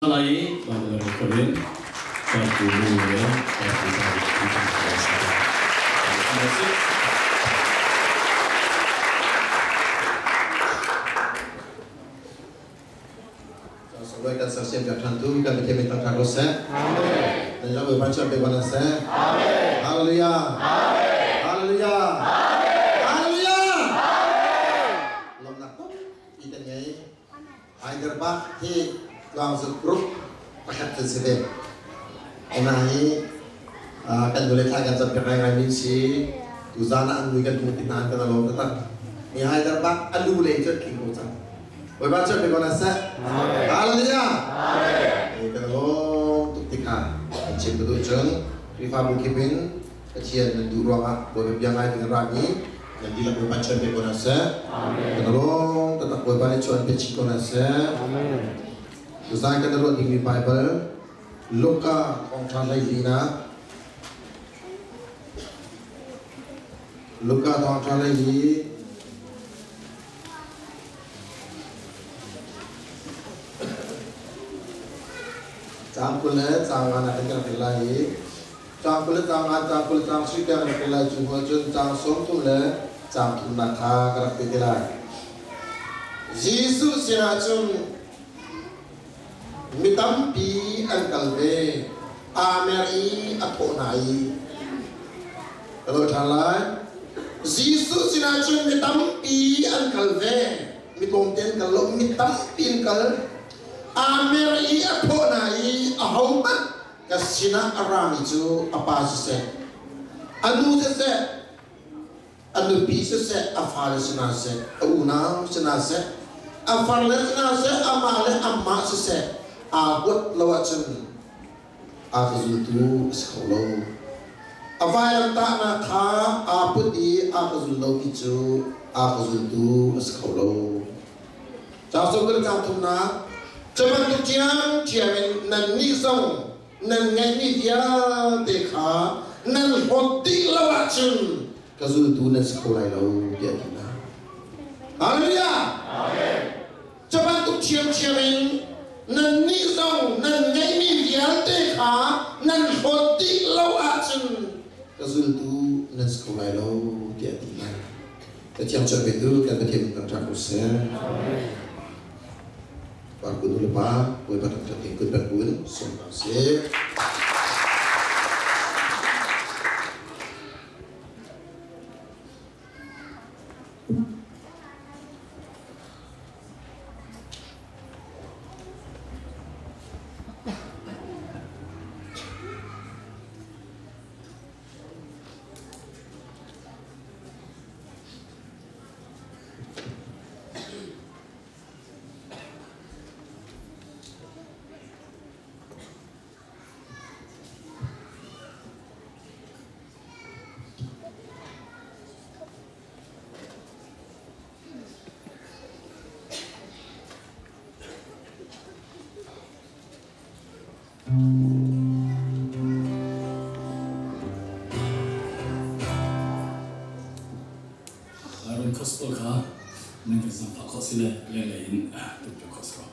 Lai Bible record in Parku nu le Parku pa Sebagai kan saksian pihak hantu kami kami tangkap rose. Amen. Dan juga baca bagaimana se. Amen. Haleluya. Amen. Haleluya. Amen. Haleluya. Amen. Lomnak tum ikan ngai. Hyderabad hi Tluangzuk group pakhat kan si ve. Ena hi kan nule thla kan cam piak ngai mi si. Tuzan ah an mui kan hmu ti hna kan alawm taktak. Mi Hyderabad alu lei cu tling ko cang. Bawipa cu pe ko na seh. Hallelujah. Amen. Kan alawm tuk tikha kan chim ka duh cun Khrihfabu kip in Pathian nan duh ruangah Bawipa bia ngai ding ra mi nan dihlak Bawipa chuan pe ko hna seh. Kan alawm taktak Bawipa nih chuan pe chin ko hna seh. Tuzan kan ruah dingmi Bible Luka thawngṭha 14 ah Luka thawngṭha 14 Caang 20 le caang nga na kan kan rel lai i caang 20 le caang nga, caang 20 caang sui tiang kan rel lai cu hnu ahcun caang 30 le caang thumnak kha ka rak ti te lai. Jesuh sinah cun mi tampi an kal ve. Aa mer i a thawh hna i ka dawi ṭhan lai. Jesuh sinah cun mi tampi an kal ve. Mi tlawmte an kal lo, mi tampi an kal. Aa mer i a thawh hna i ahohmanh ka sinah a rami cu a pa siseh, a nu siseh, a nupi siseh, a fale sinah siseh, a unau sinah siseh, a farle sinah siseh, amah le amah siseh, aa huat lo ahcun a ka zultu a si kho lo. A vailamtahnak kha aa put i a ka zul lomi cu a ka zultu a si kho lo. Caang sawm kul caang thumnak cu bantuk ṭhiamṭhiam in nannih zong nan ngeihmi vialte kha nan hlawt dih lo ahcun ka zultu nan si kho lai lo tiah a ti hna. Hallelujah! Cu bantuk ṭhiamṭhiam in nannih zong nan ngeihmi vialte kha nan hlawt dih lo ahcun ka zultu nan si kho lai lo tiah a ti hna. Pathian cu petu kan Pathian kan ṭha ko seh. Par kun nu le pa Bawipa thangṭhat ding kun pek buin sawm hna usih. Aaron Costello kha nan kan zaangfah khawh si le lenglei in tuk khawh si ko.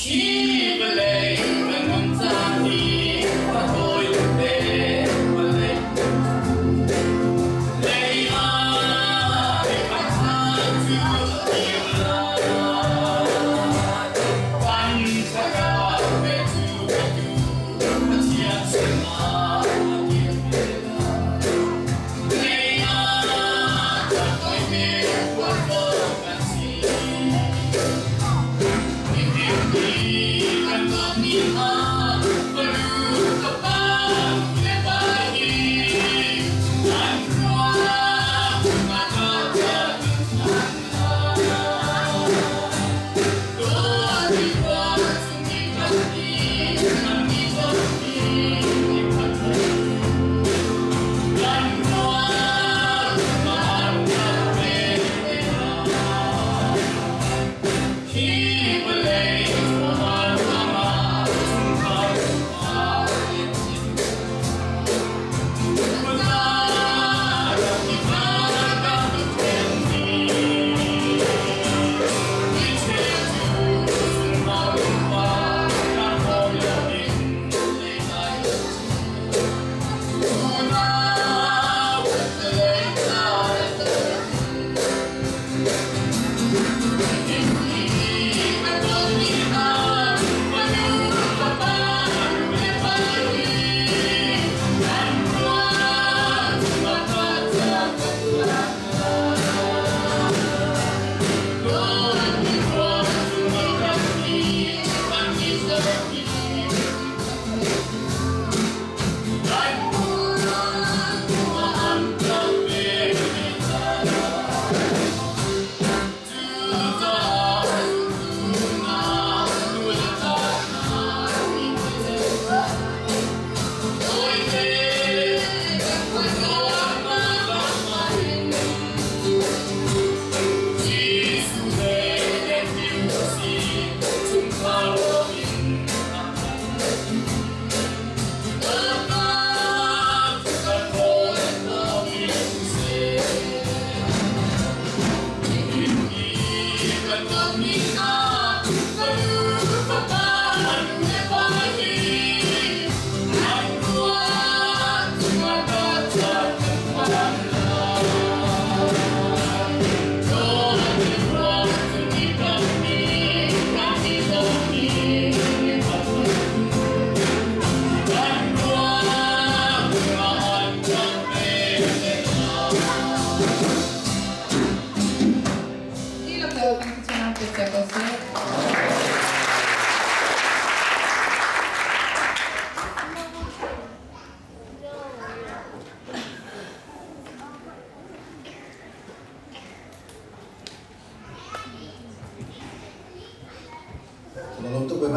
Hi vawlei kan um caan hi a tawi te vawlei.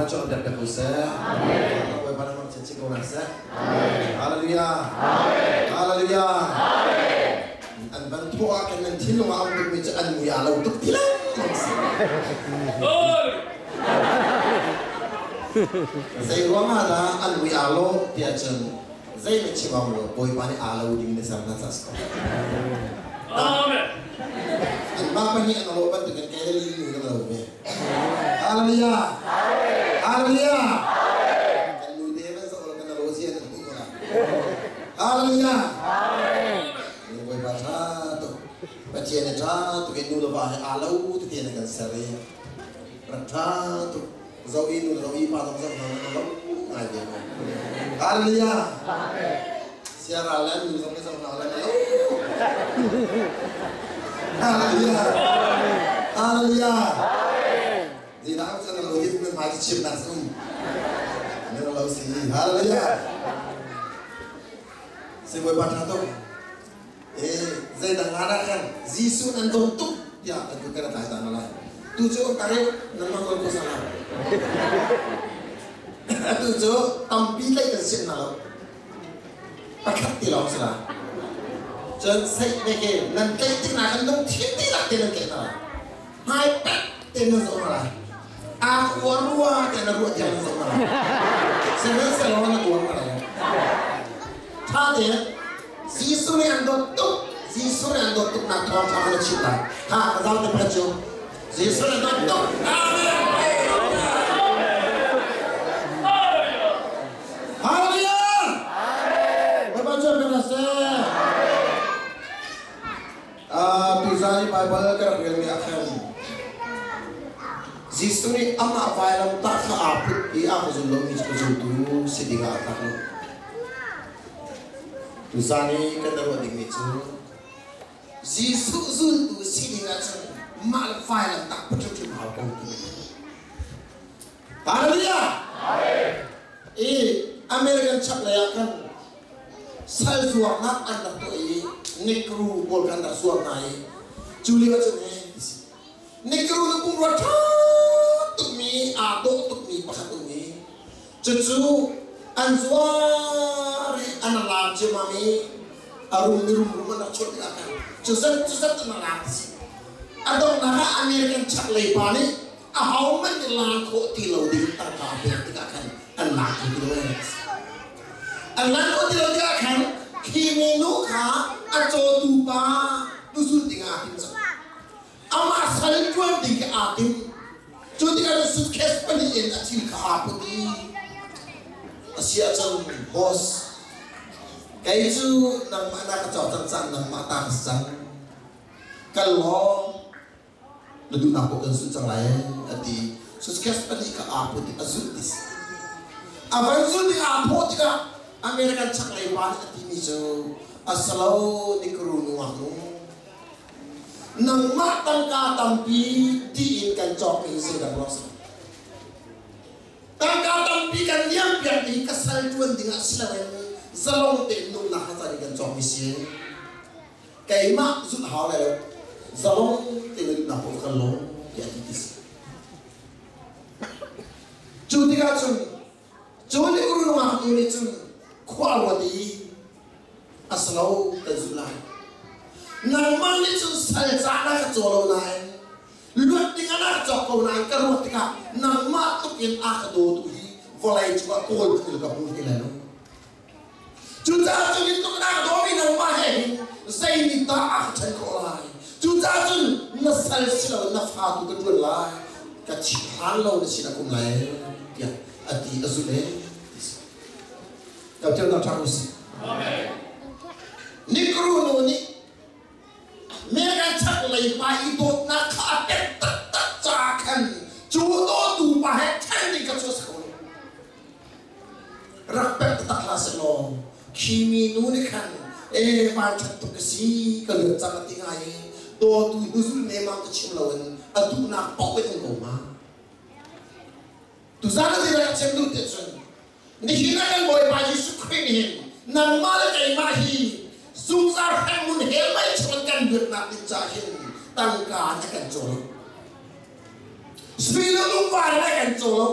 Bawipa cu an pek ko seh. Bawipa na mang chinchin ko hna seh. Hallelujah. Hallelujah. An van thawh ah khan nan thinlung ah a um tukmi cu an mui aa lo tuk ti lengmang si. Zei ruang ah dah an mui aa lawh tiah cun zei na chim ang lo Bawipa nih aa lo ding na ser hna ca si ko. Amen. Anmah pahnih an lawh bantukin kei le linu kan lo ve. Hallelujah. Hallelujah. Kan nu te man sa kan lo zia kan hmuh ko la. Hallelujah. Amen. Bawipa tha tuk. Pathian ne tha tuk in nu le va he aa lo tete na kan ser i rak tha tuk. Zo i nu zo i pa zong zo hna na lo ngai ve ko. Hallelujah. Siara le nu zong zo hna le na lo. Hallelujah. Hallelujah. Zeidah can lo hi nan hmai chim nak sum. Nan lo si. Hallelujah. Si Bawipa tha tuk. Eh zeidang ngana khan Jesuh nan dawt tuk tiah an kan tlai ta na lai. Tu cu tare nan ma kol ko sana. Atu cu tampi tlai kan sin na lo. Pakhat ti lawng si la. Cun sei ve ke nan tlaih tik na kan lung thin ti lak te nan tlaih na lai. Hmai pek te nan zoh na lai. A khua rua te na ruah tiang nan zoh na lai. Sihmanhsehlaw na tuar na lai. Tha te Jesuh nih an dawt tuk. Jesuh nih an dawt tuk nak thawng tha na chim lai. Ha ka zau te pakhat cu. Jesuh nih an dawt tuk. Amen. Hallelujah! Bawipa cu kan seh. Tuzan i Baibal ka rak relmi ah khan Jesuh nih amah vailam tah kha aa put i a ka zul lomi cu ka zultu si ding ah a tlak lo. Tuzan i kan ruah dingmi cu Jesuh zultu si ding ahcun mah le vailam tah put hrimhrim hau ko ti. Hallelujah! I American chaklei ah khan sal zuarnak an rak tuah i Negro pawl kha an rak zuar hna i cu lio ahcun he Negro nu pumrua ṭha tukmi aa dawh tukmi pakhat um i cucu an zuar i an laam ciammam i a rum ni rumrum an rak chuah tikah khan cuzat cuzat an laam a donghnak ah American chaklei pa nih ahohmanh nih lak khawh ti lo ding tangka pek tikah khan an lak kho ti lo an lak khawh ti lo tikah khan khi minu kha a cawtu pa tuzul ding aa tim cang amah sal ṭuan ding khi aa tim cu tikah suitcase pahnih in a thil kha aa put i a si ahcun boss kei cu nangmah na ka cawk cang cang nangmah ta ka si cang kal law na duhnak paoh kan zulh cang lai a ti suitcase pahnih kha aa put i a zulh ti si a van zulh ding aa phawh tikah American chaklei pa nih a timi cu asalo nikru nuak nu nangmah tangka tampi tiin kan cawkmi hi zeidah ruang si tangka tampi kan liam piak i ka sal ṭuan dingah si loin zalong tein nunnak kha caan kan cawkmi si keimah zulh hau lai lo zalong tein na pawl kan lawm tiah ti ti si cu tikah cun cu nih urunungak nu nih cun khua ruat i a salo kan zulh lai nangmah nih cun sal ca na ka caw lo nain luat ding ah na ka cawk ko nain ka ruat tikah nangmah tluk in a ka dawtu hi vawlei cungah kawl thil ka hmu ti lai lo Cucaah cun hi tluk in a ka dawmi nangmah he hin zei nih dah a ka ṭhen khawh lai? Cucaah cun na sal si loin na fa tu ka ṭuan lai, ka thi hlan lo na sin a kum lai, tiah a ti a zulh e. Ka ṭialnak ṭha u sih. Nikru nu nih Megan chaklei pa i dawtnak kha a pek taktak caah khan cu dawtu pa he ṭhen ding kha cu a si kho lo. Rak pek taktak hlah sehlaw khi minu nih khan ee vanṭhat tuk ka si ka luat cang a ti ngai i dawtu hnuzul nemang ka chim loin a duhnak paoh in um ko hnga. Tuzaan a ti lai a chim duh ti cun nihin ah kan Bawipa Jesuh Khrih nih hin nangmah le keimah hi zungzal hremhmun hell mei chungin kan luatnak ding caah hin tangka an kan caw lo. Sui le lungvar in a kan caw lo.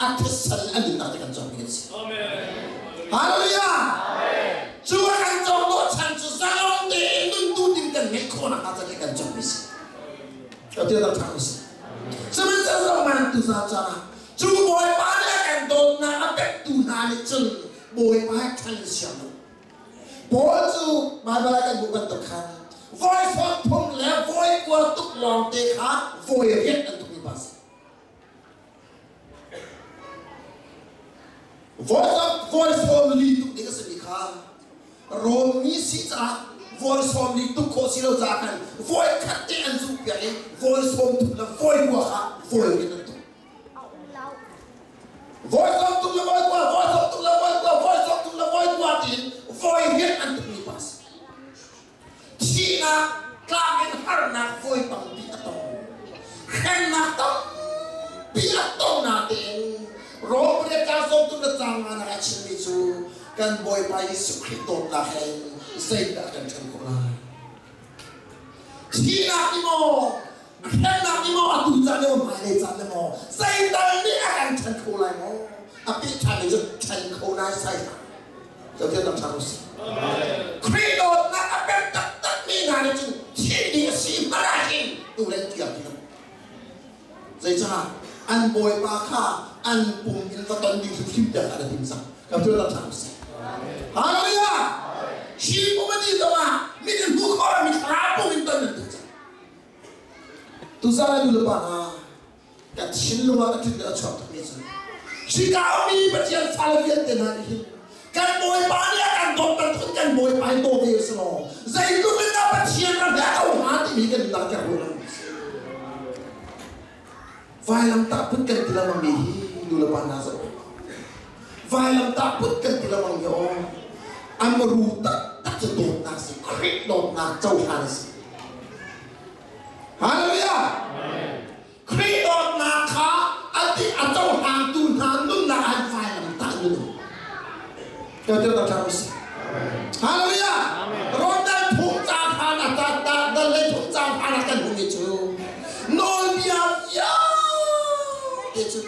A thisen a nunnak te kan cawkmi kan si. Hallelujah! Cu a kan cawk dawh chan cu zalong tein nun tu ding kan ngeih khawh nakhnga ca kan cawkmi si. Ka ti tak ṭha si. Sihmanhsehlaw man tu za caah cu Bawipa nih a kan dawtnak a pektu hna nih cun Bawipa he ṭhan siang lo. Paul cu Baibal ah kan hmuh bantuk khan voi 30 le voi 20 tuk lawng te kha voi riat an tukmi pa si. Voi 40 tuk ding a simi kha Rom mi si caah voi 40 tuk khawh si lo caah khan voi khat te an zuh piak i voi 30 le voi 20 kha voi riat an tuk. Voi 30 le voi 20, voi 30 le voi 20, voi 30 le voi 20 tiin voi riat an tukmi pa si. Thihnak tlang in harnak voi tampi a tong. Hremnak tampi a tong natein Rom le ca sawmtu le caang nga nak a chimmi cu kan Bawipa Jesuh Khrih dawtnak he zeidah kan ṭhen khawh lai? Thihnak ni maw, hremnak ni maw, atu caan le maw, hmailei caan le maw, zeital nih a kan ṭhen kho lai maw? A peh ṭhan i cun ṭhen kho nai sai hlah. Zohtian dang ṭha usih. Khrih dawtnak a pek taktakmi hna nih cun thih ding a si hmanh ah hin tu le tiang ti lo. Zeicah an bawipa kha an pum in va ton ding hrimhrim tiang kha an tim cang. Kan tuan dang ṭha usih. Hallelujah! Hi pum a ni zongah mit in hmuh khawh mi thlarau pum in ton an duh cang. Tuzaan ah nu le pa hna Ka thinlung ah ka thin a chuak tukmi cu hika mi Pathian fale vialte hna nih hin kan Bawipa nih a kan dawt bantuk kan Bawipa hi daw ve si law zeitluk in dah Pathian ram he a ko hnga timi kan nunnak kan ruah lo. Vailamtah put kan ti lengmang mi hi nu le pa hna zoh vailamtah put kan ti lengmang mi aw amru taktak cu dawtnak si Khrih dawtnak cohlan a si. Hallelujah! Khrih dawtnak kha a ti a cohlangtu hna nunnak an vailam tah nun. Ka te ta thang si. Hallelujah! Rondan phung ca phan a ta ta dal le phung ca phan a kan hung i cu nawlbia vialte cu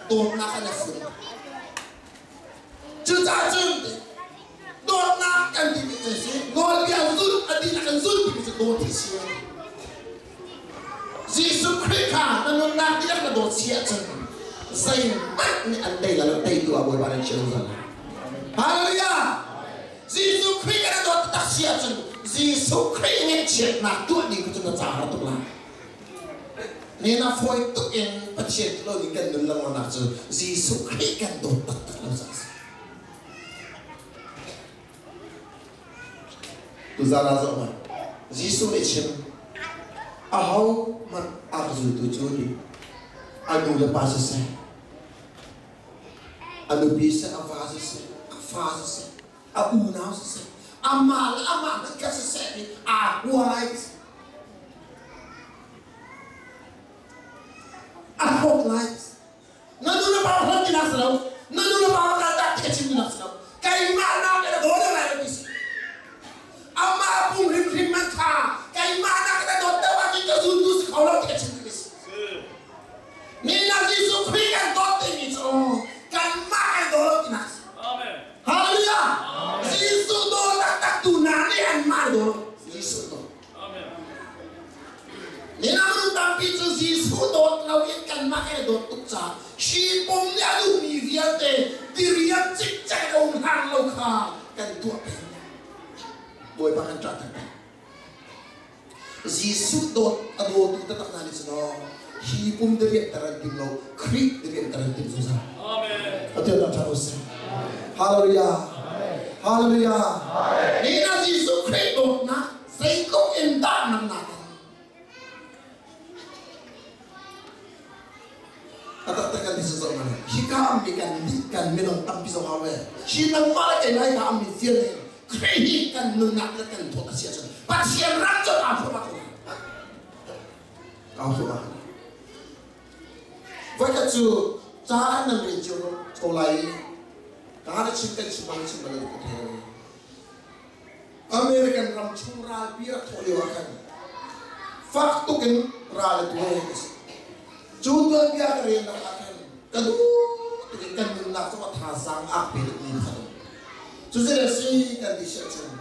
dawtnak an a fun. Cucaah cun dawtnak kan timi cu si nawlbia zulh a dihlak in zulh timi cu dawt hi si. Jesuh Khrih kha na nunnak dihlak na dawt si ahcun zeihmanh nih an tei la lo teitu ah Bawipa nih chiah zungzal. Hallelujah! Jesuh Khrih kan dawt taktak si ahcun Jesuh Khrih ngaihchiatnak tuah ding cu na caah tuk lai. Nen ah fawi tuk in Pathian lo ding kan nun lengmangnak cu Jesuh Khrih kan dawt taktak lo caah a si. Tuzaan ah zoh hmanh. Jesuh nih chim aho hmanh a ka zultu cu ti a nu le pa siseh a nupi siseh a va siseh a fa siseh a unau siseh amah le amah hmanh kha siseh ti aa hua lai a hlawk lai na nu le pa hlawt ti nak si lo na nu le pa ka dah ti ka chim nak si lo keimah nak in a daw deuh lai lo ti si amah pum hrimhrim man kha keimah nak in a dawt deuh ahcun ka zultu si kho lo ti ka chim ti si Nina Jesuh Khrih kan dawt timi cu kanmah kan daw lo ti nak si Hallelujah Jesuh daw taktak tu hna nih anmah daw Jesuh daw Nina minung tampi cu Jesuh dawt loin kanmah he dawt tuk caah hi pum nih a duhmi vialte diriam cikcek a um hlan lo kha kan tuah peng. Bawipa kan ṭah peng. Jesuh dawt a dawtu taktak hna nih cun hi pum dirianhter an tim lo, Khrih dirianhter an tim zungzal. Amen. Atu ṭha usih. Hallelujah. Hallelujah. Nina Jesuh Khrih dawtnak Zeitluk in dah nan nak a taktak kan ti zoh mana hika ammi kan kan minung tampi zong hau ve hi nangmah le keimah hika ammi vialte Khrih hi kan nunnak le kan thawt a si ahcun Pathian ram cu aa thuam ko aa thuam Voikhat cu ca an nan rel cio ko lai i ka na chim kan chim bang chim bal ka thei American ram chung ralpi rak thawh lio ah khan fak tuk in ral a tu a si. Cu tuanbia ka relnak ah khan ka duh tuk. tukin kan nunnak zong a thazaang a pe mi kha. Cu zei a si kan ti si ahcun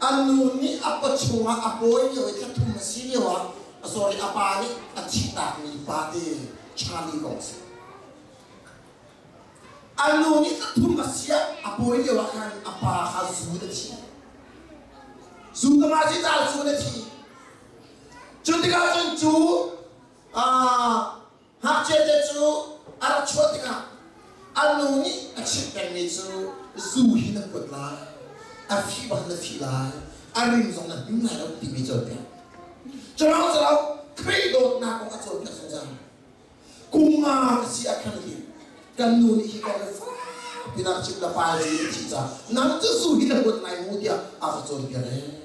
an nu nih a pawchung ah a pawi lio i thla thum a si lio ah, sorry, a pa nih a thihtakmi pa te Charlie kong a si. An nu nih thla thum a si ah a pawi lio ah khan a pa kha zu in a thi. Zu tama si caah zu in a thi. Cu tikah cun cu Ngakchia te cu a rak chuah tikah a nu nih a chimh pengmi cu zu hi na kuat lai, a fih bak na fih lai, a rim zong na hnim lai lo timi cawnpiak. Culawng cu lo, Khrih dawtnak kong a cawnpiak zungzal. Kum nga ka si ah khan hi kan nu nih hi kong hi fak pinak chim la pa zu na thih caah nang cu zu hi na huat lai mu tiah a ka cawnpiak ee.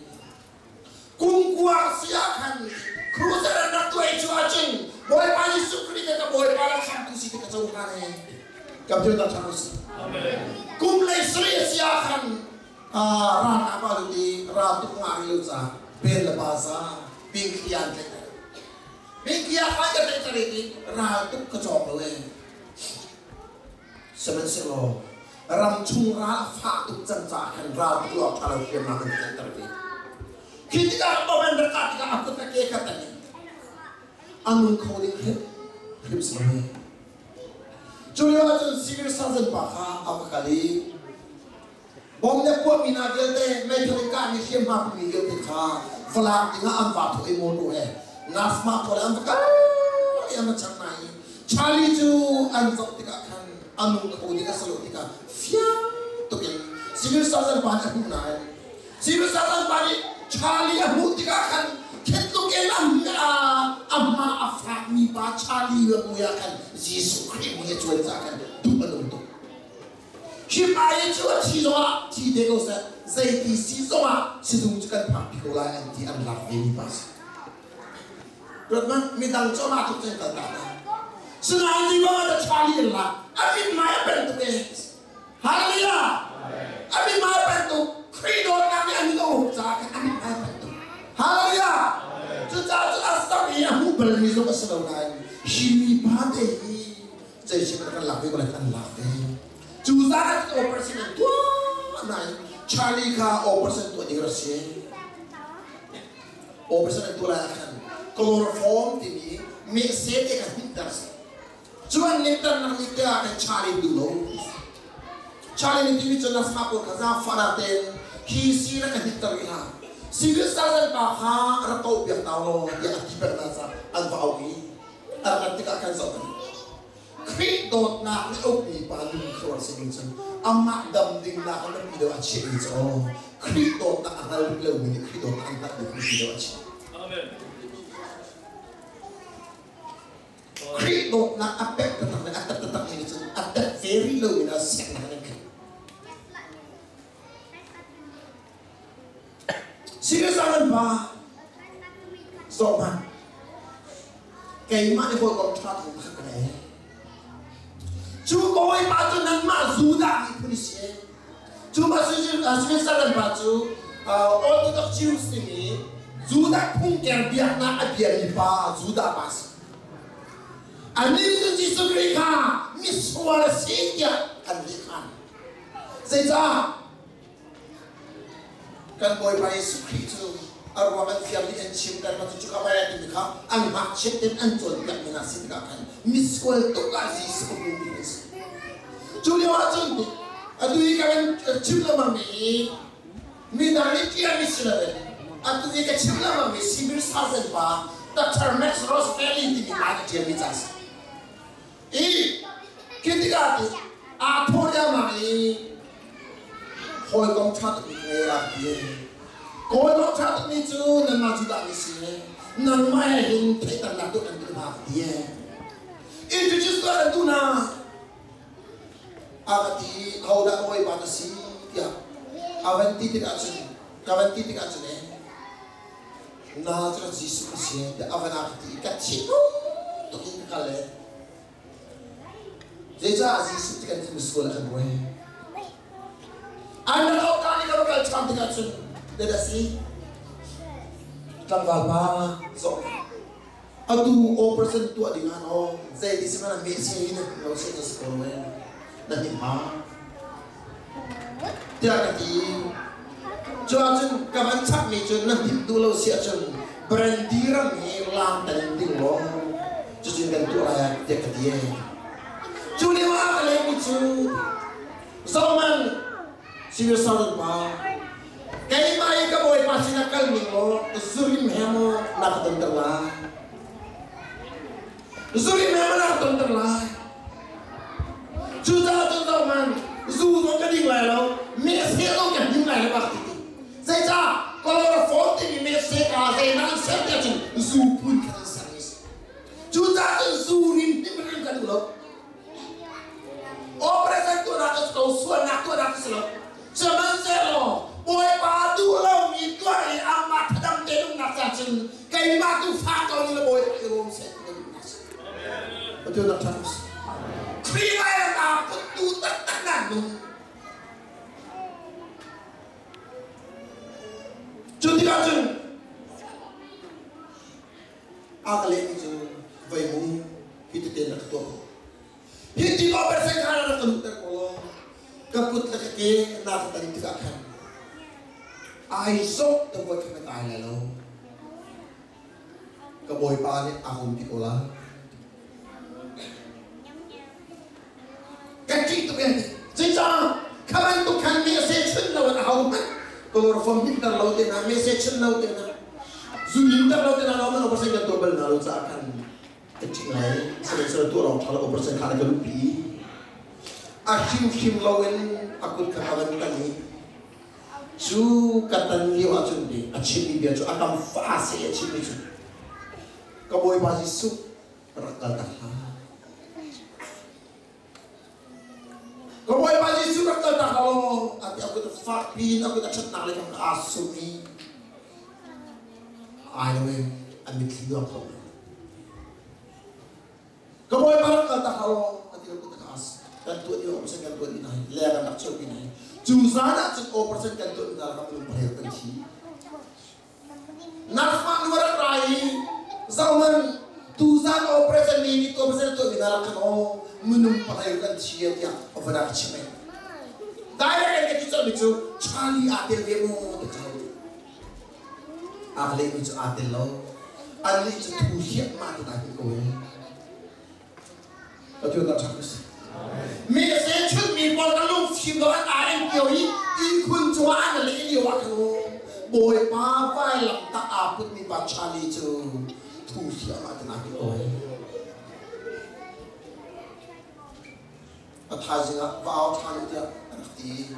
Kum kua si ah khan crusade an rak tuah i cu ahcun Bawipa Jesuh Khrih nih ka Bawipa le Khamhtu si ti ka cohlan ee. Ka bia ta ṭha si. Kum lei sarih a si ah khan ralkap ah lut i ral tuk nga ri lo ca pen le pa za bingthli an tlaih. Bingthli ah khan ka tlaih tar i ral tuk ka cawk lo ee. Sihmanhsehlaw ramchung ral a fah tuk cang caah khan ral tuk awk ṭha lo hriamnam an tlaihter ve. Khi tikah bom an rak kah tikah a kut a ke kha tan in a nung kho ding hrim hrim si lo. Cu lio ahcun civil sergeant pa kha a va kal i bom le kuahmi hna vialte meithal in kahmi hriamhma pumi vialte kha va lak dingah an vaa thawh i motor he nasma pawl an va kal i an va chak hna i Charlie cu an zoh tikah khan a nung kho ding a si lo tikah fiang tukin civil sergeant pa nih a hmuh nain civil sergeant pa nih Charlie a hmuh tikah khan tluk in a hma a fakmi pa Charlie mui ah khan Jesuh Khrih mui a cuan caah khan duh a nung tuk. Hi pa hi cu a thi zongah thi te ko seh, zeiti si zongah sizung cu kan phakpi ko lai an ti, an lak ve mi pa si. Ruat midang cu amah tluk cun kal ta hna. Sinain ni bang ah Charlie in lak, a mithmai a pen tuk e. Hallelujah! A mithmai a pen tuk. Khrih dawtnak nih a min a uk caah khan a mithmai a pen tuk. Hallelujah! Cucaah cun a sak i a hmuh balmi zong a si lo nain hi mi pa te hi zeisin kan lak ve ko lai kan lak ve. Cu zan ah cun operation an tuah nain Charlie kha operation tuah ding a si. Operation an tuah lai ah khan chloroform timi mehse te kha hnihter si. Cu an hnihter nak ni te ah khan Charlie duh lo. Charlie nih timi cu nasma pawl kha zaangfahnak tein hi si na ka hnihter rih hlah. Civil sergeant pa kha rak ko piak ta law tiah a ti peng hna caah an va auh i a rat tikah khan zoh kan Khrih dawtnak nih ukmi pa nun khuar si ding cun amah dam ding nak a biapi deuh a chiah mi cu aw Khrih dawtnak a hngal rih lomi nih Khrih dawtnak an hngalh ding biapi deuh a chiah. Amen. Khrih dawtnak a pek taktak le a tat taktak mi nih cun a tat ve rih lomi na siaknak an khrih. Serious an pa zawh hmanh keimah nih hawikom ṭha tuk pakhat ka ngei. Cu bawipa cu nangmah Judah miphun i si. Cu pa Switzerland pa cu Orthodox Jews timi Judah phungker biaknak a biami pa Judah pa si. Anih cu Jesuh Khrih kha misual a si tiah an lehkhan. Zeicah? Kan Bawipa Jesuh Khrih cu a ruak an fiang nih an chimter kha cu ka vai timi kha an ngakchiat in an cawnpiak mi hna si tikah khan misual tuk ah Jesuh a hmumi an si. Cu lio ahcun atu i ka kan chim lengmang mi hi midang nih ṭialmi si loin atu i ka chim lengmang mi civil sergeant pa Dr. Max Rosfelli timi pa nih ṭialmi ca a si. I khi tikah aa thawh riangmang i hawikom ṭha tukmi ka ngei a ti. Hawikom ṭha tukmi cu nanmah Judah mi si, nangmah he hin theihternak tuah kan duh hna ka ti. Introduce tuah kan duh hna. A ka ti i hodah ka hawipa na si tiah a van ti tikah cun ka van ti tikah cun ee na cu Jesuh ka si tiah a van a ka ti i ka thinlung tuk in ka kal ee. Zeicah Jesuh ti kan ti sual a kan ruai? An rak auh kaan i ka va kal ṭhan tikah cun zeidah a si? Tlangval pa zawh. Atu operation tuah ding ah no zei ti sihmanh ah mehseh hi na him lo seh na si ko lo na him ha tiah ka ti. Cu ahcun ka van chapmi cu na him duh lo si ahcun brandy ram hi lang tan in ding law cucun kan tuah lai ah tiah ka ti. Cu lio ah ka lehmi cu zohman Senior Sergeant pa, keimah i ka bawipa sinah kal ning law zurim he maw na ka tonter lai? Zurim he maw na ka tonter lai? Cucaah cun zohhmanh, zu zong ka ding lai lo, mehseh zong ka hnim lai lo bak ti ti. Zeicah chloroform timi mehseh ka zeidah an ser tiah cun zu phun khan an ser mi si. Cucaah cun zu rim hnim rim ka duh lo. Operation tuahnak cu ko sualnak tuahnak cu si lo. Sihmanhsehlaw Bawipa duh lomi tuah i amah thadam te nunnak ca cun keimah tu fa ko ning le Bawipa i rawm seh ti ka duhnak si. Pathian rak ṭhat us. Khrih vailam aa puttu taktak nan nung. Cu tikah cun a ka lehmi cu vei mu hi tete na ka tuah ko. Hi ti ko persen kha na rak ka luhter ko law ka kut le ka ke na ka tan tikah khan ai zawh te voi khan na kai lai lo. Ka bawipa nih a hum ti ko la. Ka ṭih tuk en. Cucaah kha bantuk khan mehseh chun lo in ahohmanh chloroform hminter lo te hna, mehseh chun lo te hna, zu hminter lo te hna lo man operation kan tuah bal hna lo caah khan ka ṭih ngai. Sihmanhsehlaw tuah lawng ṭha lo operation kha na ka luhpi. A hrimhrim lo in a kut kha ka van tan i cu ka tan lio ahcun a chimmi bia cu a kam fa seh a chimmi cu ka Bawipa Jesuh rak kal tak hlah. Ka Bawipa Jesuh rak kal tak law a ti a kut fak piin a kut a ṭhatnak le kam aa sum i ai lo in a mitthli luang ko. Ka Bawipa rak kal tak law a ti a kut a kan tuah ni operation kan tuah ni na hi le kan rak chuah pi na hi cu zan ah cun operation kan tuah ni na rak minung pahel kan thi. Nangmah nu rak ra i zohhmanh tuzan operation mi nih operation tuahmi hna lak khan aw minung pahlei kan thi tiah a van a chim ai. Direct in ka ti colhmi cu Charlie aa tel ve maw ti ka hal. Aa ka lehmi cu aa tel lo. Annih cu thu hiahmah ti ta ko e. Pathian dah ṭhat si. Mi se chunmi pawl ka lungfim lo an ai an kio i ihkhun cungah an leh lio ah khan Bawipa vailam tak aa putmi pa Charlie cu thu hliam ah tan aa oi. A thaizing ah va au ṭhan u tiah an rak ti.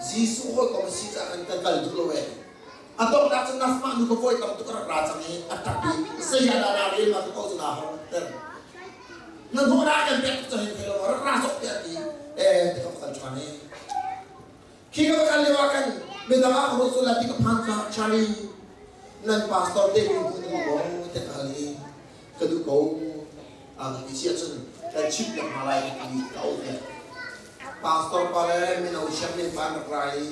Jesuh hawikom a si caah khan kan kal duh lo ee. A donghnak cu nangmah nu ka voi tam tuk a rak ra cang i a ṭap i zei ah dah naa rel ma ka ko cu naa horter. Na hnawh kan pek tuk cang hin thei lo rak ra zok tiah ti eh ti ka va kal ṭhan i khi ka va kal lio ah khan midang ah ka ruah sual lai ti ka phan ca Charlie nan pastor te mi hmu na duh maw tiah ka hal i ka duh ko a ka ti si ahcun kan chimh piak hna lai ka ti ka auh piak pastor pa le mino sianginn pa an rak ra i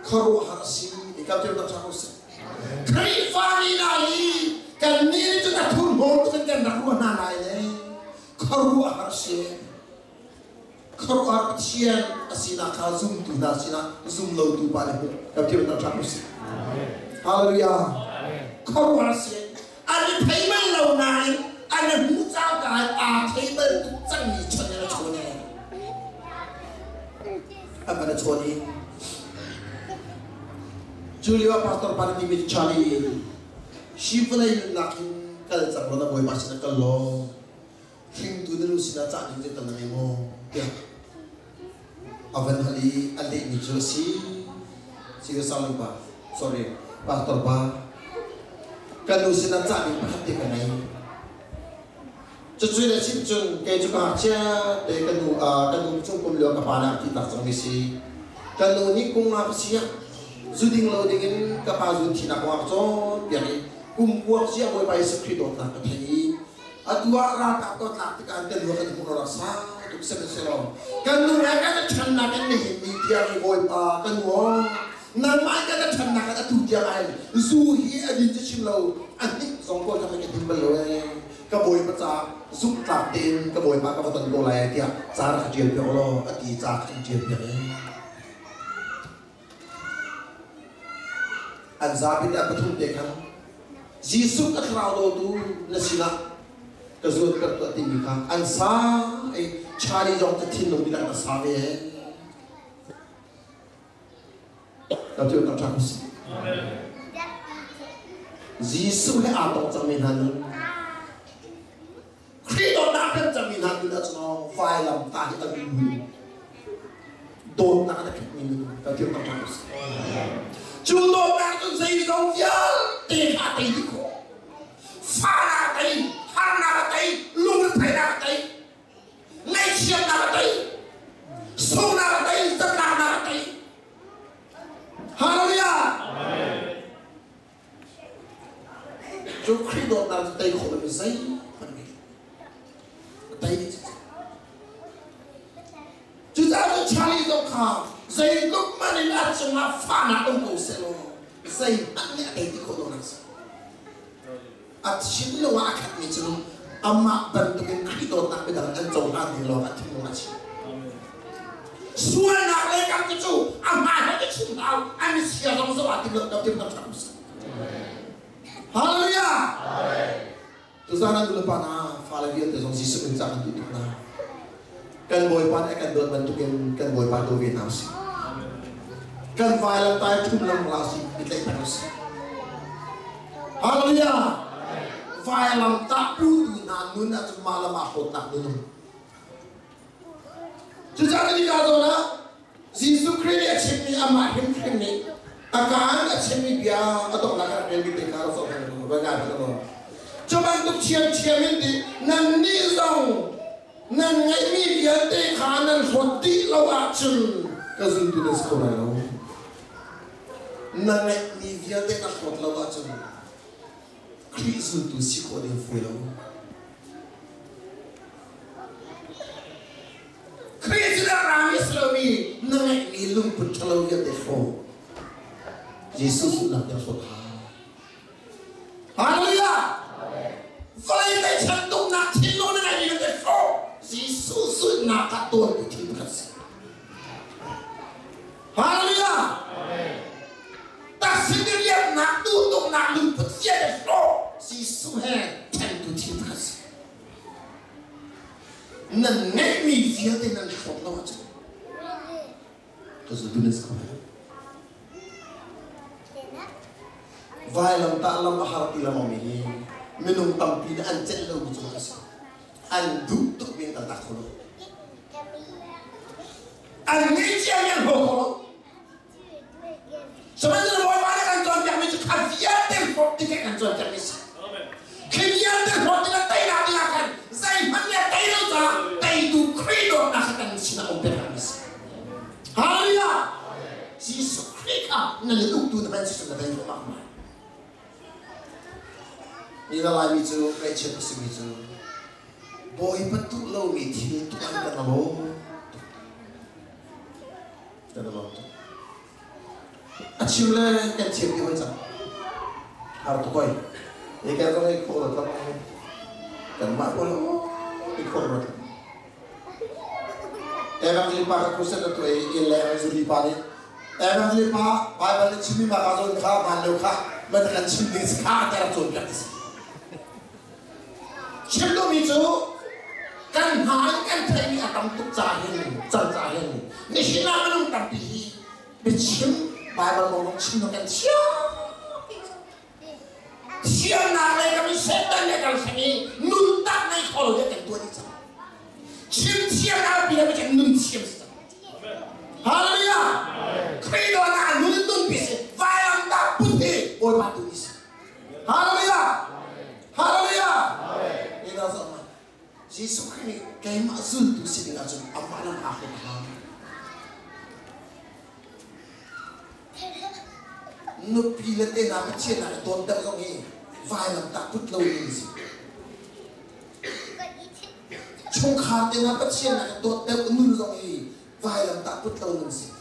khuaruahhar a si i kan tir tak u sih Khrihfa mi hna hi kan nih nih cun a thurhnawm tuk in kan rak ruah hna lai le khuaruahhar si khuaruahhar Pathian a sinak kha zumtu hna sinah zum lotu pa le kan tir tak u sih Hallelujah khuaruahhar si an i thei bal lo nain an i hmuh cangka in aa thei bal tuk cangmi chon in a chawn i an van a chawn i cu lio ah pastor pa nih timi Charlie hi vawlei nunnak hin kal cang law na bawipa sinah kal law hringtu na nu sinah cah ding zeital na ngei maw tiah a van hal i a lehmi cu a si si pa sorry pastor pa kan nu sinah cah ding pakhat te ka ngei cucu le chim cun kei cu ka ngakchia te ka nu ka nu chung kum lio ka pa nih a ti tak cangmi si ka nu nih kum nga ka si ah zu ding lo ding in ka pa zun thinak kong a ka cawnpiak i kum kuak sia Bawipa Jesuh Khrih dawtnak ka thei i atu ah ralkap ka tlak tikah kan nu kan hmuh rak sau tuk sihmanhsehlaw kan nu he kan ṭhannak in nihin ni tiang i Bawipa kan nu nangmah kan ṭhannak in atu tiang. tiang ah hin zu hi a din cu chim lo a hnik zong ko ka din bal lo ee ka bawipa ca zumhtlak tein ka bawipa ka va ton ko lai tiah ca rak ka ṭial piak law a ti ca ka ṭial piak ee an zapi nih a pathum te khan Jesuh ka thlarau dawtu na sinah ka zuat ka tuah timi kha an sa i Charlie zong ka thinlung dihlak a sa ve Ka cu ka ṭha si. Jesuh he aa tong cangmi hna nun Khrih dawtnak kan cangmi hna nun ahcun vailam ta hi a lu dawtnak na khatmi nun ka cu ka ṭha si. Cu dawtnak cu zeizong vialte kha a tei dih khawh. Fahnak a tei, harnak a tei, lungretheihnak a tei. Ngaihchiatnak a tei. Sunghnak a tei. Zatlaknak a tei. Hallelujah! Cu Khrih dawtnak cu tei khawh lomi zeihmanh ngei lo. A tei dih cikcek. Cucaah cun Charlie zong kha zeitluk hmanh in a cungah fahnak um ko sehlaw zeihmanh nih a tei ti khawh lo nak si. A thinlung ah a khatmi cu amah bantukin Khrih dawtnak midang an cohlan ding lawng a thinlung a chim. Sualnak le kam cu a hmaan ka chim hau an sia zong zo ah tim lo tim tam ṭha Hallelujah! Tuzan ah nulepa hna fale vialte zong Jesuh min cah kan duh tuk hna. Kan Bawipa nih a kan dawt bantukin kan Bawipa daw ve hna usih. Kan vailam tai thum lang la si i tlaih peng usih. Hallelujah! Vailam tah putu hna nun ahcun mah le mah hlawtnak nun um. Cucaah ni ka zawn ah Jesuh Khrih nih a chimmi amah hrimhrim nih a kaan a chimmi bia a donghnak a rak relmi te kha rak zoh hmanh u, va ngai hmanh u. Cu bantuk ṭhiamṭhiam in ti nannih zong nan ngeihmi vialte kha nan hlawt dih lo ahcun ka zultu nan si kho lai lo. Na ngeihmi vialte na hlawt lo ahcun Khrih zultu si khawh ding fawi lo. Khrih cu dah rami si lomi na ngeihmi lungput ṭhalo vialte hrawh. Jesuh zulhnak tiang hrawt hau. Hallelujah! Vawlei lei chan tuknak thinlung na ngeihmi vialte hrawh. Jesuh zulhnak ah tuantu thil pakhat si. Hallelujah! Taksin i riannak duhtuknak lungput vialte hrawh. Jesuh he ṭhentu thil pakhat si. Nan ngeihmi vialte nan hrawk lo ahcun ka zultu nan si kho lai lo. Vailamtah lam a har ti lengmangmi hi minung tampi nih an celh lomi cu a si. An duh tukmi an kaltak kho lo. An ngeihciami an hlaw kho lo. Sihmanhsehlaw Bawipa nih kan cawnpiakmi cu kha vialte hlawt ding kan cawnpiakmi a si. Khi vialte hlawt ding ah teinak ding ah khan zeihmanh nih a tei lo caah teitu Khrih dawtnak kha kan sinah um pekmi a si. Hallelujah! Jesuh Khrih kha na le uktu na hman si cun na tei thluahmah ko lai. Ni la Laimi cu ngaihchiat a simi cu Bawipa duh lomi thil tuah in kan lawm. Kan i lawm tuk. A chim le kan thiam dih hoi cang. Har tuk hoi. Hi kan zong hi khawh rat lam kanmah ko lo i khawh rat lam. Evangeli pa ka crusade a tuah i inn le Evangeli pa nih Evangeli pa Bible nih chimmi ma ka zawn kha van lo kha man kan chim ding si kha te rak cawn piak ti si. Chim duhmi cu kan hna in kan theihmi a tam tuk ca hin cang ca hin nihin ah minung tampi hi biachim Bible kong zong chim kan thiam thiamnak lei kam in Satan le kan hreng i nun tak ngei kho lo kan tuah dih cang chim thiam nak pi le nun thiam si cang Hallelujah Khrih dawtnak nun nun pi si vailam tak put hi Bawipa tu ni si Hallelujah! Hallelujah! Ni na zoh ma. Jesuh Khrih nih keimah zultu si ding ahcun amah lam aa hlawt hau. Nupi le te hna Pathian ah i dawt deuh zong hi vailam tah put lo ding si. Chungkhar te hna Pathian ah i dawt deuh nun zong hi vailam tah put lo nun si.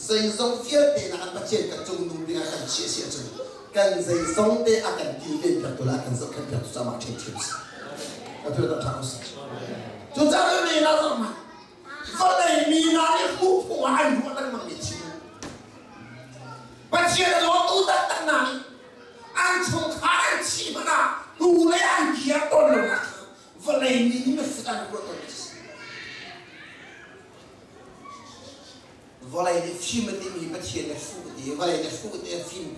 Zeizong vialte na kan Pathian kan cungnung bik ah kan chiah si ahcun kan zeizong te a kan kilven piak tu le a kan zohkhenh piak tu cu amah ṭhiamṭhiam si. Atu le ṭha usih. Cucaah ne na zong ma vawlei mi hna nih hmuhphung ah an ruah lengmang mi thil Pathian a dawtu taktak hna nih an chungkhar an thih hmanh ah hnu lei an kir tawn lo nak kha vawlei mi nih mifut an ruah tawn mi si. Vawlei nih fim a timi Pathian nih hruh a ti, vawlei nih hruh a ti, fim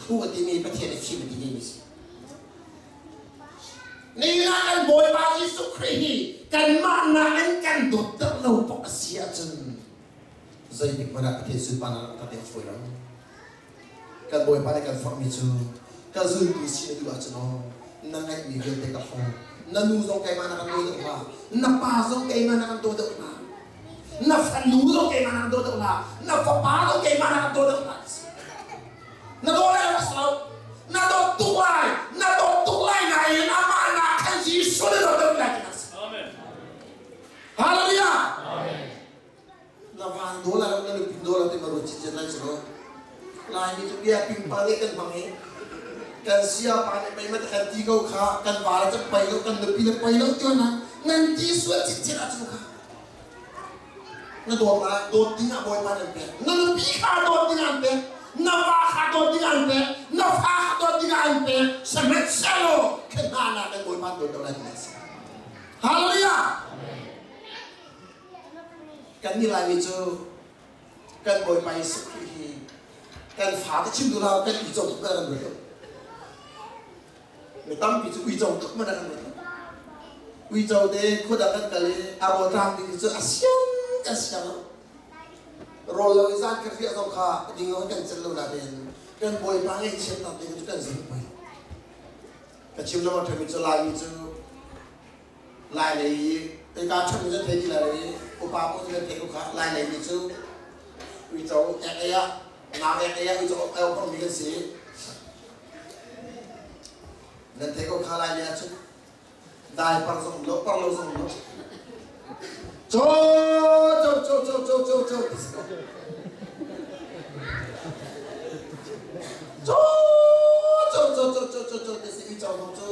hruh a timi Pathian nih fim a timi mi si. Nihin ah kan Bawipa Jesuh Khrih hi kanmah nakin kan dawt deuh lo pok a si ahcun zeitik hmanh ah Pathian sunparnak langhter ding a fawi lo. Kan Bawipa nih kan forhmi cu ka zultu si na duh ahcun aw na ngeihmi vialte ka hlaw. Na nu zong keimah na kan daw deuh hlah. Na pa zong keimah na kan daw deuh hlah. Na fanu zong keimah na kan daw deuh hlah. Na fapa zong keimah na kan daw deuh hlah. Na daw lai lo lo. Na dawt tuk lai. Na dawt tuk lai nain amah nak khan Jesuh na dawt deuh lai ti Amen. Hallelujah. Amen. Na van daw lai lo na nupi daw lai ti ma ruat cicen lai cu Laimi cu bia pingpang nih kan hmang i kan sia pa nih pei ma kan ti ko kha kan va le cu pei lo kan nupi le pei lo ti na nan ti sual cicen ahcun kha na dawt lai dawt ding ah Bawipa nan pek na nupi kha dawt ding an pek na va kha dawt ding an pek na fa kha dawt ding an pek sihmanhsehlaw kha hna na kan Bawipa dawt lo lai ti si Hallelujah kan nih Laimi cu kan Bawipa Jesuh Khrih hi kan fa te chim duh lo kan i cawm tuk kan ruat lo mi tampi cu uico tuk man kan ruat lo uico te khuadang kan kal i a rawl tlang ding cu a siang kan siang lo rawl lo i zan khat riah zong kha ding lo kan cel lo nain kan Bawipa ngaihchiatnak ding cu kan zing pei ka chim lo ṭhami cu Laimi cu Lai lei i ka ṭhami cu thei ti lai lo i upa paoh cu thei ko kha Lai lei mi cu uico ek ei ah nau ek ei ah uico ei mi kan si nan thei ko kha lai lei ahcun dai par zong lo par lo zong lo cho cho cho cho cho cho cho ti si ko cho cho cho cho cho cho cho ti si uico zong cu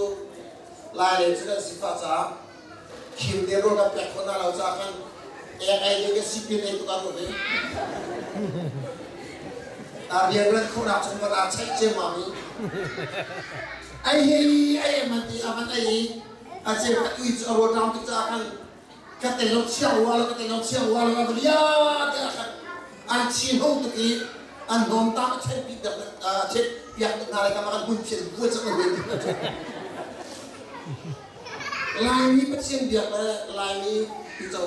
Lai lei cu kan sifah caah khim te rawl kan pek khawh hna lo caah khan ek ei ding ka sipin ei tuk ah ruat i a rian ran khawhnak chung van aa cheih ciammam i ai hei ai em an ti a van ei i a ceu ka ui cu a rawl ṭam tuk caah khan ka te lo chiang rua lo ka te lo chiang rua lo a ria te ah khan an chi ho tuk i an hnawm tam a chen pi chen piak tuk hna lai ka ma kan hun phian bua chak na Laimi Pathian biak le Laimi uico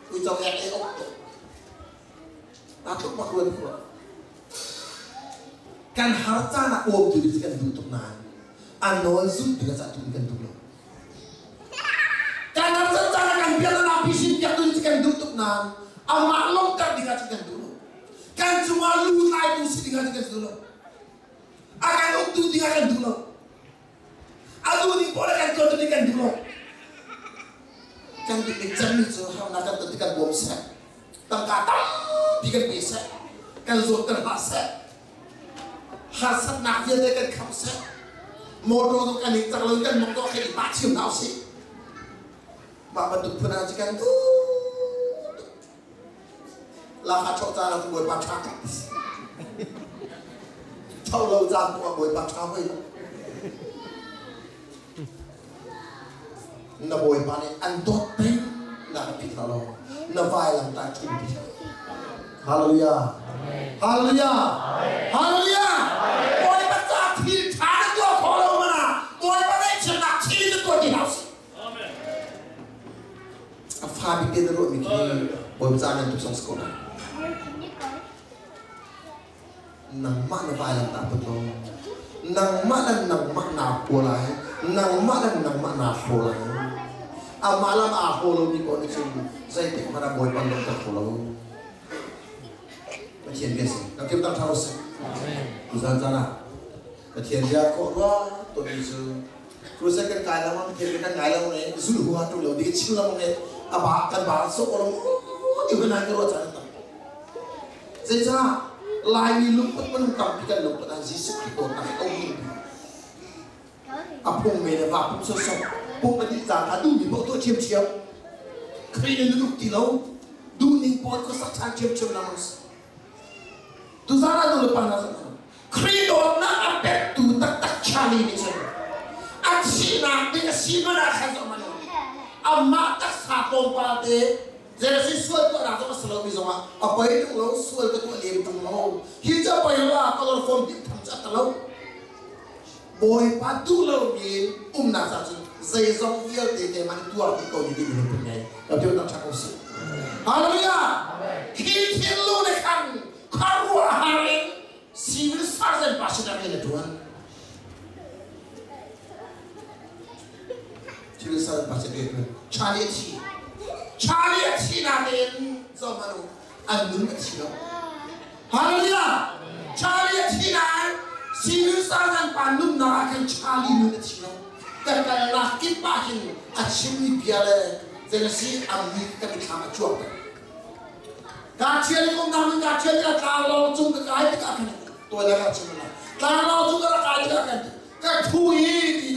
uico ek ei ok tuk aa tluk bak ruan khua kan har caan ah uam tu ding kan duh tuk nain a nawl zulh ding ah tu kan duh lo kan har caan ah kan biak na pisin biak tu kan duh tuk nain amah lawmhter ding ah kan duh lo kan cungah lu tlaitu si ding ah kan duh lo a kan uktu ding ah kan duh lo A duh ning pawl kan tuan tu kan duh lo. Kan duh ning cemmi cu harnak kan ton ti kan bawm seh. Tangka tampi kan pe seh. Kan zawtter hlah seh. Harsatnak vialte kan kham seh. Motor zong kan ing cak lo kan mong kan i pah chiam hna usih. Mah bantuk phun ah kan duh. Laka ṭho caan ah Bawipa ṭha tuk. Ṭho lo caan tu ah Bawipa ṭha hoi lo. Na Bawipa nih an dawt peng na ka phit hlah lo. Na vailam ta ṭhum pi. Hallelujah. Hallelujah. Hallelujah. Bawipa ca thil ṭha na tuah khawh lo mana Bawipa ngaihchiatnak thil na tuah ti hlah usih. Amen. A fa bik te na ruahmi khi Bawipa ca nan tuk zong si ko lai. Nangmah na vailam ta put lo. Nangmah le nangmah naa hua lai. Nangmah le nangmah naa hraw lai. Amah lam aa hraw lomi ko nih cun zeitik hmanh ah Bawipa lung kan hraw lo. Pathian bia si. Kan tim tak ṭha usih. Tuzan caan ah Pathian bia khawh rua tawnmi cu Crusade kan kai lengmang Pathian kan ngai lengmang i zulh huha ṭung lo ding chim lengmang i a ba kan ba so ko lo ti hun han ka ruah caan tam. Zeicah Laimi lungput minung tampi kan lungput ah Jesuh Khrih dawtnak hi a um A phung men le va pum sawsawh pum a dih caan kha duhmi paoh tuah ṭhiamṭhiam. Khrih nih na duh ti lo. Duhning pawl khuasak ṭhan ṭhiamṭhiam lengmang si. Tuzaan ah nu le pa hna zong Khrih dawtnak a pektu taktak Charlie nih cun a thihnak ding a si hmanh ah khan zong hmanh amah taksa tlawmpal te Jesuh sual tuahnak zong a si lomi zongah a poi tung lo sual ka tuah lem tung lo hi cu a poi lo ah color form tim tham cu a lo Bawipa duh lomi umnak ca cun zeizong vialte keimah nih tuar dih ko ni timi lungput ngei ka pian tak ṭha ko sih. Hallelujah! Hi thinlung nih khan khuaruahhar in civil sergeant pa sinah rian a ṭuan. Civil sergeant pa sinah rian a ṭuan. Charlie a thi. Charlie a thi nain zohhmanh u, an nun a thi lo. Hallelujah! Charlie a thi nain civil sergeant pa nunnak ah khan Charlie nun a thi lo. Kan kalnak kip ah hin a chimmi bia le zei a mi kan thlam a cuang peng. Ka thial i umnak in ka thial i a tlanglawng cung ka kai tikah khan tuan la ka chim la. Tlanglawng cung ka rak kai tikah khan ka thu i ti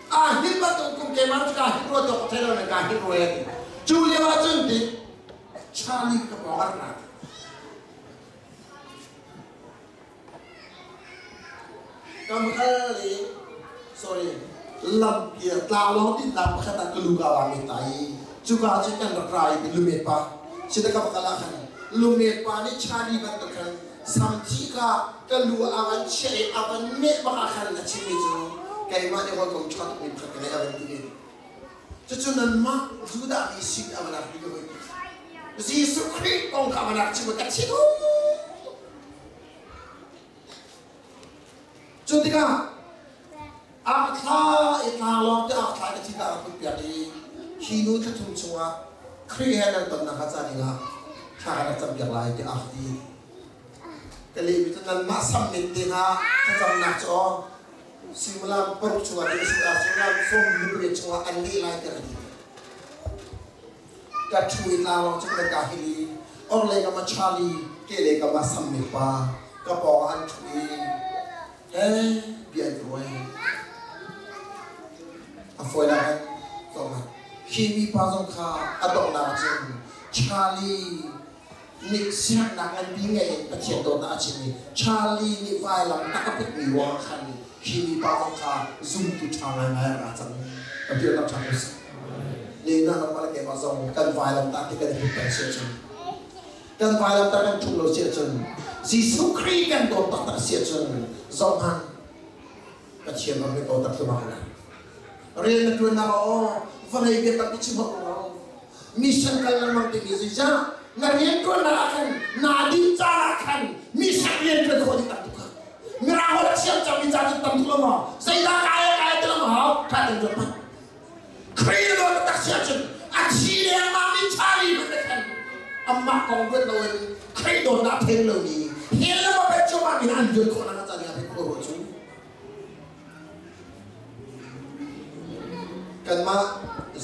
a hin bantuk kum keimah cu ka hin rua to ka thei lo ka hin rua ti. Cu lio ah cun ti Charlie ka pawng a rak ra. Kam kal i sorry lampi ah tlanglawng dinnak pakhat ah ka lu ka vang i ta i cuka cun kan rak ra i lumet pa sida ka va kal ah khan lumet pa nih Charlie bantuk khan samthi kha ka lu a van chiah i a van meh bak ah khan a chimmi cu keimah nih hawikom ṭha tukmi pakhat ka ngei a van ti ve. Cucu nanmah Judah mi sin a va lak ti ka voi Jesuh Khrih kong kha a va lak chim ka thin Cu tikah a thla i tlanglawng te a thla i thika a put piak i hi nu thla thum chungah Khrih he nan tonnak kha ca dingah thla ka rak campiak lai tiah a ti. Ka lehmi cu nanmah sammet te hna thlacamnak cu aw suimilam paruk chungah ti a suimilam 18 chungah an leh lai tiah ka ti. Ka ṭhu i tlanglawng cu ka hil i orhlei kam ah Charlie, kehlei kam ah Sam pa ka pawng ah an ṭhu i he bia an ruai. A fawinak in zong hi mipa zong kha a donghnak cun Charlie nih siangnak nganpi ngei in Pathian dawtnak a chim i Charlie nih vailam tak a putmi ruangah khan hi mipa zong kha zumtu ṭha ngaingai a ra cang. Pathian rak ṭha ko seh. Lena nangmah le keimah zong kan vailam tak ti kan i put peng si ahcun kan vailam tak kan ṭhum lo si ahcun Jesuh Khrih kan dawt taktak si ahcun zohhmanh Pathian ram nih ko tak tlumah la. Rian na ṭuannak ah aw vawlei bia tampi chim awk lo. Mission kal lengmang timi zeicah na rianṭuannak ah khan naa dinh caan ah khan mission rian ṭuan khawh ding tam tuk kha. Mirang holh a thiam cangmi ca cun tam tuk lo maw? Zeidah kai kai ti lo maw hau? Ṭha tein ruat hmanh. Khrih na dawt taktak si ahcun a thi lengmang mi Charlie hmanh na khan amah kong ruat loin Khrih dawtnak a thei lomi hell le va cuahmah mi an luat khawh nak ca ding ah pei khua cu kanmah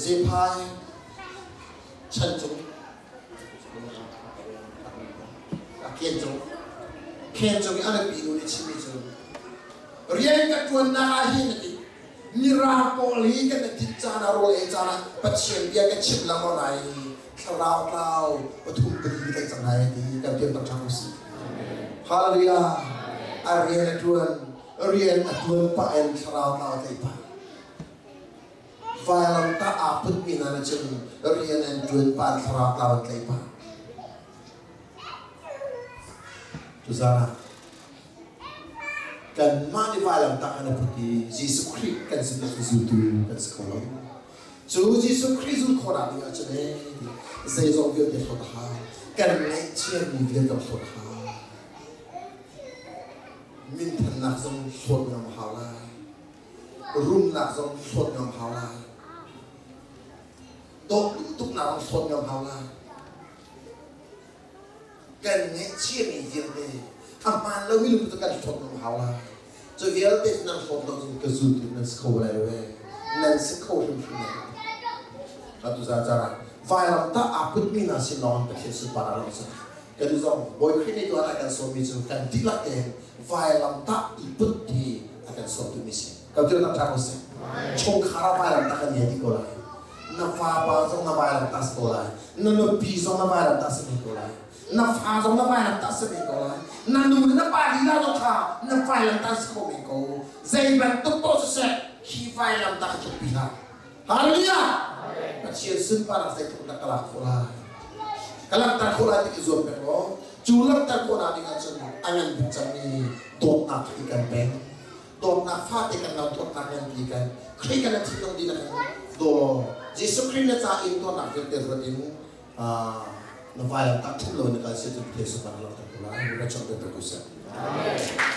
Zephai chan cung khen cung khen cung i a nupi nu nih chimmi cu rian ka ṭuannak ah hin a ti Mirang pawl hi kan i tinh caan ah rawl ei caan ah Pathian bia ka chimh lengmang lai thlarau tlau pathum pali ka tlaih cang lai ti kan pian tak ṭhang usih. Hallelujah! A rian a ṭuan, rian a ṭuan pah in thlarau tlau a tlaih pah. Vailam tah aa putmi hna nih cun rian an ṭuan pah in thlarau tlau an tlaih pah. Tuzaan ah Kanmah nih vailamtah kan i put i Jesuh Khrih kan sin ah zultu kan si kho lo. Cu Jesuh Khrih zul khawhnak ding ahcun ee zeizong vialte hlawt a hau. Kan ngaihchiami vialte hlawt a hau. Minthannak zong hlawt ngam a hau lai. Rumnak zong hlawt ngam hau lai. Dawt duh tuknak zong hlawt ngam hau lai. Kan ngeihchiahmi vialte a hmaan lomi lungput cu kan hlawt ngam hau lai. Cu vialte cu nan hlawt lo cun ka zultu nan si kho lai lo ee. Nan si kho hrimhrim lai lo. Atu zan caan ah vailamtah aa putmi hna sin lawng in Pathian sunparnak a lang. Kan zong Bawi Khrih nih tuan a kan sawmmi cu kan dihlak tein vailamtah i put hi a kan sawm duhmi si. Kan thil nak ṭha ko seh. Chungkhar ah vailamtah kan ngei dih ko lai. Na vapa zong na vailamtah si ko lai. Na nupi zong na vailamtah si men ko lai. Na fa zong na vailamtah si men ko lai. Na nu le na pa lila zong kha na vailamtah si kho men ko. Zei bantuk paoh siseh, hi vailamtah kha tlukpi hlah. Hallelujah! Pathian sunparnak zeitluk dah ka lak khawh lai? Ka langhter khawh lai ti i zuam peng law, cu langhter khawh nak ding ahcun a ngan bik cangmi dawtnak i kan peng. Dawtnak fate kan lo dawtnak nganpi kan Khrih kan thinlung dihlak in daw law Jesuh Khrih na ca in tuahnak vialte ruat in na vailam tak ṭhum lo na kal si cu Pathian sunparnak langhter ko lai. Ka chawnh te ko seh. Amen.